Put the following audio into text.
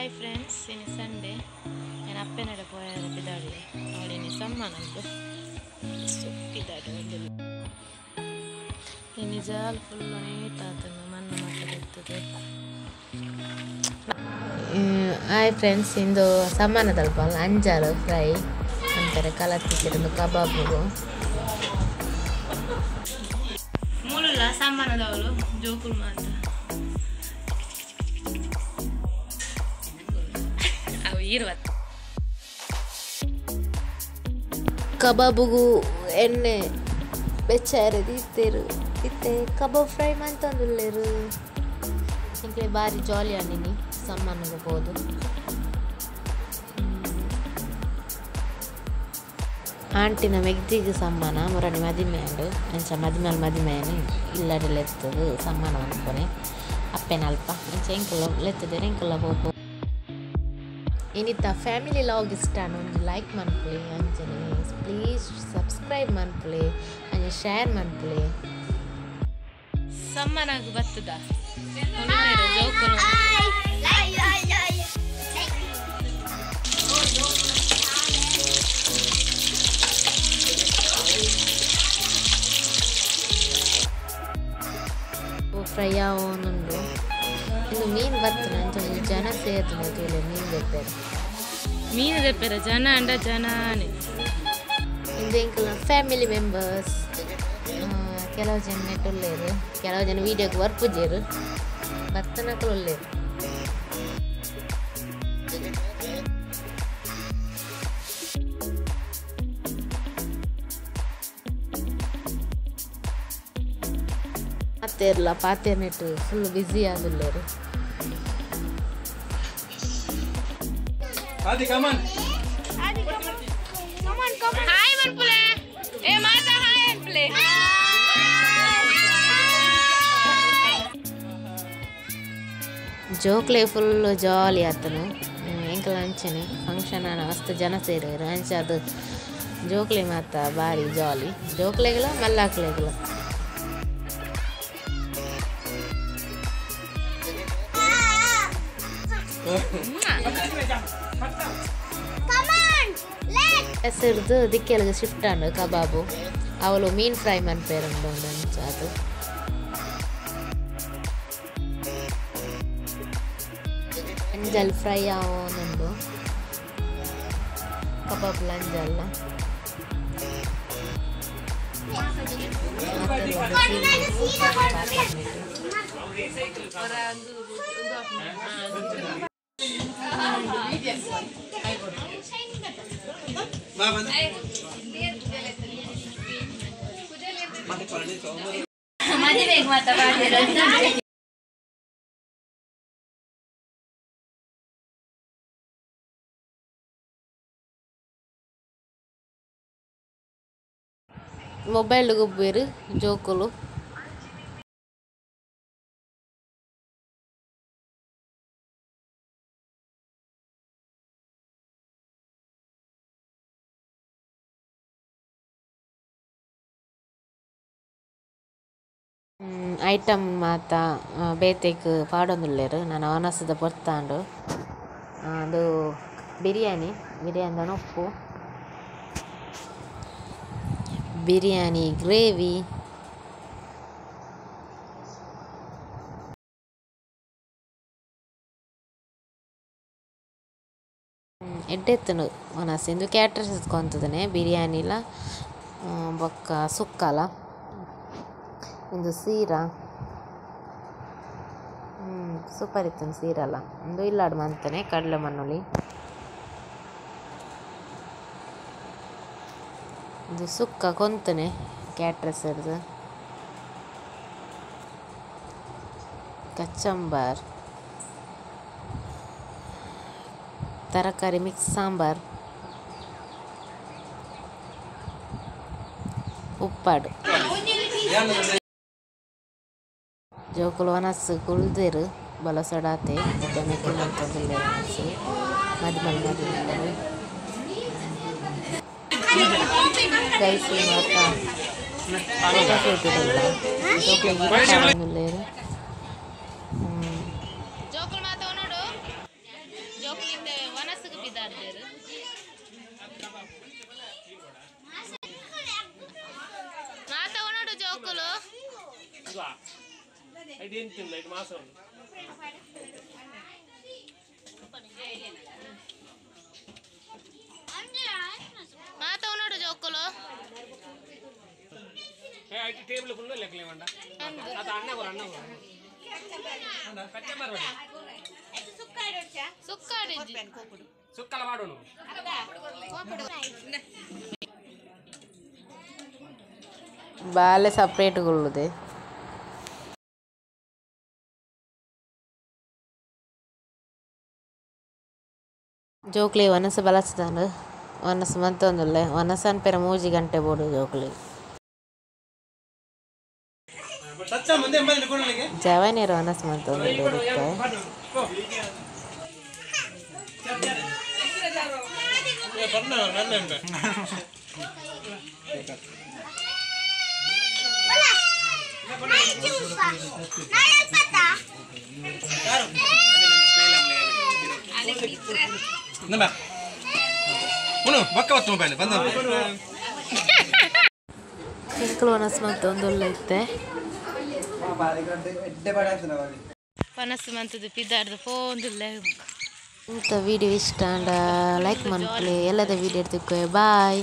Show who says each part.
Speaker 1: Hi friends, ಇನಿ Sunday ನಾನು ಅಪ್ಪನಡ ಪೋಯರ ಬಿದಾಡಿ ಅವಳಿನಿ ಸಮ್ಮಾನಂದು ಸುಕ್ಕಿದಾಡು ಒಂದು ಇನಿ ಜಾಲ್ ಫುಲ್ಲು ನೀಟ್ ಆತನು ಮಣ್ಣು ಮಾತಾಡುತ್ತದೆ. ಹಾಯ್ ಫ್ರೆಂಡ್ಸ್, ಇಂದು ಸಮ್ಮಾನದಲ್ಪ ಅಂಜಾಲು ಫ್ರೈ ಅಂತಾರೆ ಕಲತ್ತಿಕ್ಕಿರೋದು ಕಬಾಬುಗು ಮೂಲುಲ್ಲ ಸಮ್ಮಾನದವಳು ಜೋಕುಲ್ ಮಾತ್ರ ಕಬಾಬುಗು ಎಣ್ಣೆ ಬೆಚ್ಚಾರದು ಇತ್ತೇರು ಇತ್ತೆ ಕಬಾಬ್ ಫ್ರೈ ಮಂತಂದುಲ್ಲೇರು ಇಂಕ್ಲೆ ಬಾರಿ ಜಾಲಿ ಅಂದಿನಿ ಸಮ್ಮಾನಗ ಪೋದು. ಆಂಟಿನ ಮೆಗ್ದಿಗೆ ಸಮ್ಮಾನ ಮುರಣಿ ಮದಿಮೆ ಅಂಡು ಅಂಚ ಮದಿಮೇಲೆ ಮದಿಮೆನು ಇಲ್ಲಡೆ ಲೆತ್ತದು ಸಮ್ಮಾನ ಅನ್ಕೊನೆ ಅಪ್ಪೆನಲ್ಪ ಅಂಚ ಎಂಕುಲ ಲೆತ್ತದೆ ಎಂಕುಲ ಪೋಪು. ಇನ್ನಿತ್ತ ಫ್ಯಾಮಿಲಿ ಲಾಗ್ ಇಷ್ಟ ಒಂಜಿ ಲೈಕ್ ಮನ್ಪುಲೆ ಅಂಚನೆ ಪ್ಲೀಸ್ ಸಬ್ಸ್ಕ್ರೈಬ್ ಮನ್ಪುಲೆ ಅಂಚೆ ಶೇರ್ ಮನ್ಪುಲೆ. ಸಮ್ಮನಾಗ ಬತ್ತದ ಫ್ರೈ ಆವೊಂದುಂಡು ಇನ್ನು ಮೀನು ಬತ್ತನ ಅಂಚ ಜನ ಸೇರ್ತದೆ ತೂಲೆ ಮೀನು ದೆಪ್ಪೆರೆ ಮೀನು ದೆಪ್ಪೆರೆ ಜನ ಅಂಡ ಜನಾನೆ. ಇಂದು ಎಂಕಲ್ನ ಫ್ಯಾಮಿಲಿ ಮೆಂಬರ್ಸ್ ಕೆಲವು ಜನ ನೆಟ್ಟುಲ್ಲೇರು, ಕೆಲವು ಜನ ವೀಡಿಯೋಗೆ ವರ್ಪುಜೇರು ಬತ್ತನಕಲು ಉಲ್ಲೇರು. ಪಾತೇರ್ಲ ಪಾತೇರ್ ನೆಟ್ಟು ಫುಲ್ ಬ್ಯುಸಿ ಆದುಲ್ಲೇರು.
Speaker 2: ಆದಿ ಕಮನ್
Speaker 3: ಆದಿ ಕಮನ್ ಕಮನ್ ಕಮನ್
Speaker 1: ಹಾಯ್ ಮನ್ಪುಲೆ ಏ ಮಾತಾ ಹಾಯ್ ಅನ್ಪುಲೆ.
Speaker 4: ಜೋಕ್ಲೆ ಫುಲ್ ಜಾಲಿ ಆತನು ಎಂಕಲ ಅಂಚನೆ ಫಂಕ್ಷನ್ ಮಸ್ತ್ ಜನ ಸೇರುವರು ಅಂಚ ಅದು ಜೋಕ್ಲೆ ಮಾತ ಬಾರಿ ಜಾಲಿ ಜೋಕ್ಲೆಗಳ ಮಲ್ಲಾಕ್ಲೆಗಳ. ಹೆಸರ್ದು ದಿಕ್ಕೆಲಗ ಶಿಫ್ಟ್ ಆಂಡ್ ಕಬಾಬು ಅವಳು ಮೀನ್ ಫ್ರೈ ಮನ್ಪೇರುಂಡು ಅಂಚ ಅದು. ಅಂಜಲ್ ಫ್ರೈ ಆವೊಂದುಂಡು ಕಬಾಬ್ ಅಂಜಲ್ಲ ಮೊಬೈಲ್ ಗೊಬ್ಬೇರು ಜೋಕುಲು. ಐಟಮ್ ಮಾತ ಬೇತೆಗ್ ಪಾಡೊಂದುಲ್ಲೆರ್ ನನ ವನಸದ ಪೊರ್ತಾಂಡು. ಅದು ಬಿರಿಯಾನಿ ಬಿರಿಯಾನಿ ಉಪ್ಪು ಬಿರಿಯಾನಿ ಗ್ರೇವಿ ಎಡ್ಡೆತ್ತುಂಡು ವನಸ್ ಇಂದು ಕ್ಯಾಟ್ರಸ್ ಕೊಂತದನೆ ಬಿರಿಯಾನಿಲ ಬೊಕ್ಕ ಸುಕ್ಕಲ ಇಂದು ಸೀರಾ ಸೂಪರ್ ಇತ್ತು ಸೀರಲ್ಲ ಇಂದು ಇಲ್ಲಾಡು ಮಂತನೆ ಕಡಲೆ ಮಣ್ಣುಲಿ. ಇದು ಸುಕ್ಕ ಕೊಂತನೆ ಕ್ಯಾಟ್ರಸ್ ಕಚಂಬರ್ ತರಕಾರಿ ಮಿಕ್ಸ್ ಸಾಂಬಾರ್ ಉಪ್ಪಾಡು. ಜೋಕುಲು ವನಸ್ಸು ಕುಲ್ದೇರು ಬಲಸಡಾತೆ ಮೆಕ್ಕಿಲ್ ಮಂತೊಂದುಲ್ಲೆರ್ ವನಸ್ಸು ಮದಿಮಲ್ ಮದಿಮಲ್ ಗೈಸ್ ಮಾತ ಫೋಟೋ ಶೂಟ್ ಉಲ್ಲ ಜೋಕುಲು ಪಾಡೊಂದುಲ್ಲೆರ್.
Speaker 1: ಜೋಕುಲು ಮಾತ ಉನೊಡು
Speaker 4: ಪಿದಾರ್ದೇರು ಮಾತ ಒನಡು ಜೋಕುಲು ಮಾತ ಒನಡು ಜೋಕುಲು
Speaker 2: ಟೇಬಲ್ ಫುಲ್ ಲೆಕ್ಕಲೆ ಮಂಡ ಅದು ಅಣ್ಣ ಬರ ಅಣ್ಣ ಬರ ಕಚ್ಚಂಬರ್ ಬರ
Speaker 4: ಸುಕ್ಕಾಡಿಜ್ಜಿ
Speaker 2: ಸುಕ್ಕಲ ಮಾಡೋಣ.
Speaker 1: ಬಾಲೆ ಸಪ್ರೇಟ್ ಗುಳ್ಳುದೆ. ಜೋಕ್ಲೆ ವನಸ ಬಲಸ್ದಾನು ವನಸ ಮಂತೊಂದುಲ್ಲೆ ವನಸನ್ ಪೆರ 3 ಗಂಟೆ ಬೋಡು ಜೋಕ್ಲೆ. ಜವನೇರು ವನಸ ಮಂತೊಂದುಲ್ಲೆ ಇತ್ತೆ. ಎಂಕುಲು ವನಸ್ ಮಂತೊಂದುಲ್ಲೆ ಇತ್ತೆ.
Speaker 4: ವನಸ್ ಮಂತದ್ದು ಪಿದಾರ್ದು ಫೋಂದುಲ್ಲೆ.
Speaker 1: ಇಂಥ ವಿಡಿಯೋ ಇಷ್ಟ ಆಂಡ ಲೈಕ್ ಮನ್ಪುಲೆ ಎಲ್ಲದ ವಿಡಿಯೋ ತಿಕ್ಕು. ಬಾಯ್.